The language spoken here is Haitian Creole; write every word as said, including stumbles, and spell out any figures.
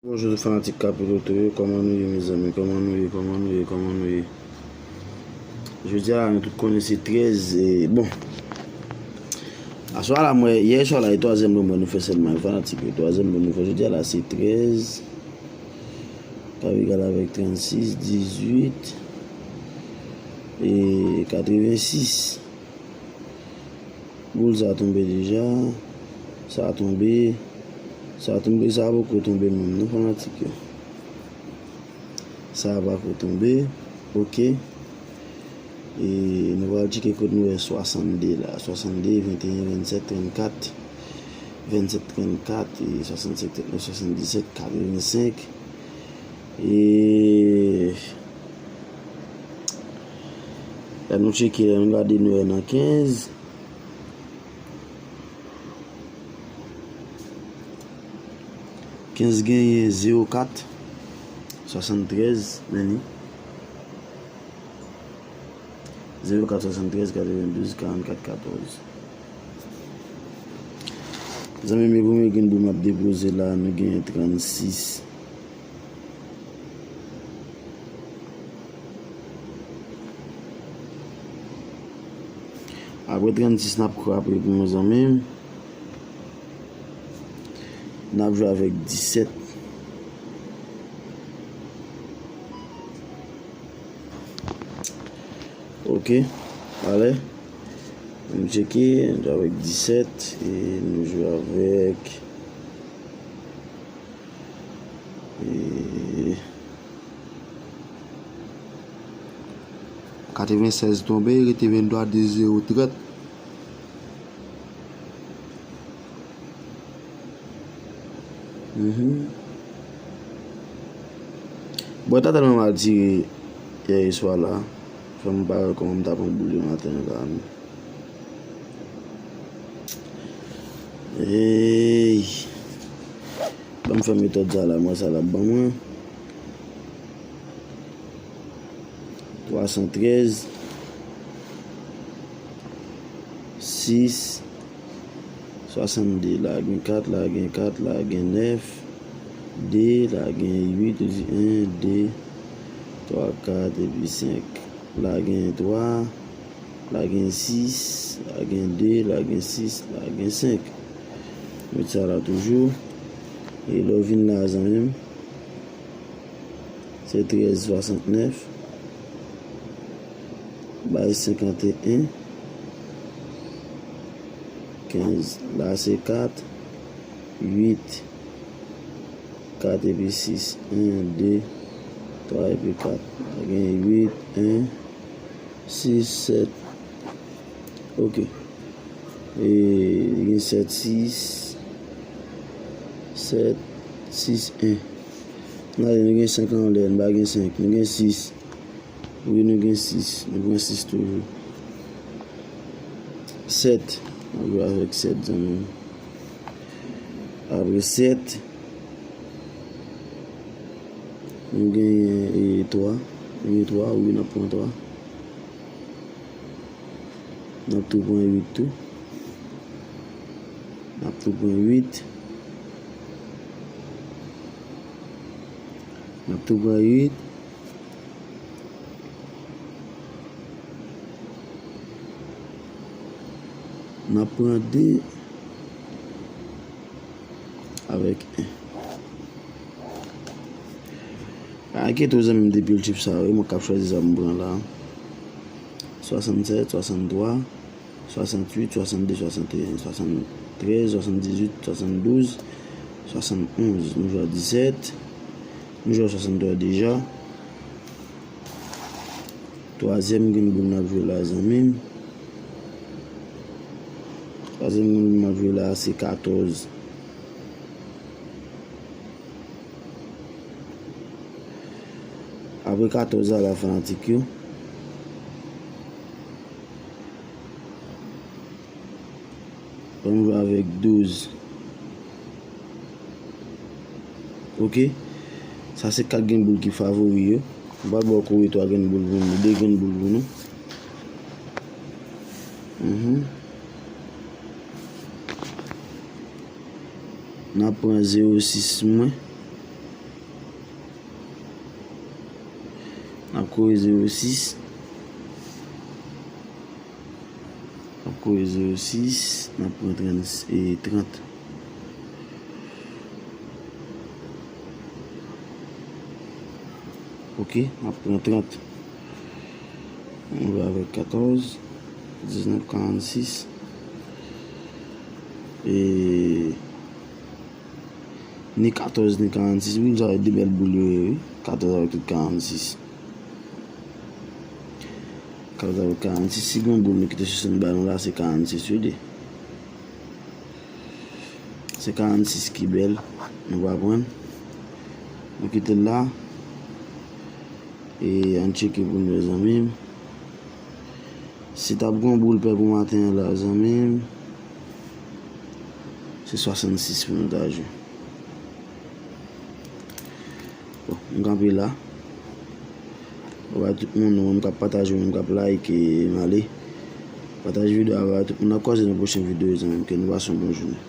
Bonjou tout fanatik Kapiloto yo, kòman nou ye mezanmi, kòman nou ye, kòman nou ye, kòman nou ye? Jodi a la nou tout konnen se trèz, e, bon. Aswè a la mwen, yè swa la e twazyèm lo mwen nou fè sèlman, fanatik yo, twazyèm lo nou fè jodi a la se trèz, k ap egal avèk trannsis, dizuit, e katrevensis. Boul sa tonbe deja. Sa tonbe. Sa tonbe, sa poko tonbe menm non fanatik yo. Sa poko tonbe. Oke. E nou pral tcheke kot nou wè swasannde la. Swasannde, venteyen, vennsèt, trannkat. Vennsèt, trannkat, e swasannsenk, trannèf, swasanndisèt, katrevensenk. E lè nou tcheke, lè nou gade nou wè nan kenz. Kenz genyen zewo kat, swasanntrèz, men li. Zewo kat, swasanntrèz, katrevendouz, karannkat, katòz. Zanmi m, premye grenn boul m ap depoze la, nou genyen trannsis. Apre trannsis, n ap krape pou mwen, zanmi m. N ap jwe avèk disèt. Oke. Ale. Nou tcheke. Nou jwe avèk disèt. E nou jwe avèk, e, katrevennsèz tonbe, rete venntwa, de zewo, trant. Mhm. Bon, ta tèlman mal tire yè swa la. Fè m pa wè kòman m ta pran boul yo maten an la, non. Ey! Ban m fè metòd sa la, mwen sa l ap ban mwen. Twasantrèz, sis, swasannde, la gen kat, la gen kat, la gen nèf, de, la gen uit, ou di en, de, twa, kat, epi senk. La gen twa, la gen sis, la gen de, la gen sis, la gen senk. Met sa la toujou. E lè w vin la, zanmi m, se trèz swasantnèf, bay senkanteyen, kenz. La se kat, uit, kat epi sis, en, de, twa epi kat. La gen uit, en, sis, sèt. Oke. E, li gen sèt, sis, sèt, sis, en. N ale, nou gen senk anlè, n pa gen senk. Nou gen sis. Wi, nou gen sis. Nou pran sis toujou. Sèt. N ap jwe avèk sèt, zanmi m. Apre sèt, nou genyen, e, twa. Nou gen twa, wi, n ap pran twa. N ap tou pran uit tou. N ap tou pran uit. N ap tou pran uit. N ap pran de avèk en. Pa enkyete w, zanmi m, depi l chif sa yo, mwen k ap chwazi sa m pran la. Swasannsèt, swasanntwa, swasantuit, swasannde, swasanteyen, swasanntrèz, swasanndizuit, swasanndouz, swasannonz. Nou jwe a disèt. Nou jwe a swasanntwa deja. Twazyèm grenn boul n ap jwe la, zanmi m. Twazyèm grenn boul n ap jwe la, se katòz. Apre katòz la, la fanatik yo. Ban m jwe avèk douz. Oke. Sa se kat grenn boul ki favori yo. M pral ba w kore twa grenn boul pou nou, de grenn boul pou nou. Mhm. N ap pran zewo sis mwen. N ap kore zewo sis. N ap kore zewo sis, n ap pran trant, e, trant. Ok, n ap pran trant. Nou va avèk katòz, diznèf, karannsis. E ni katòz, ni karannsis. Boul sa yo de bèl boul yo ye, wi. Katòz avèk tout karannsis. Katòz avèk karannsis. Si gen yon boul nou kite sou sèn ba nou la, se karannsis yo de. Se karannsis ki bèl. Nou va pran. Nou kite l la. E ann tcheke pou nou, zanmi m. Si t ap gen yon boul pè pou maten an la, zanmi m, se swasannsis pou nou ta jwe. Bon, m kanpe la. Ou bay tout moun, ou menm k ap pataje, ou menm k ap like, m ale. Pataje videyo a, bay tout moun, n ap kwaze nan pwochen videyo, zanmi m, ke nou pase yon bon jounen.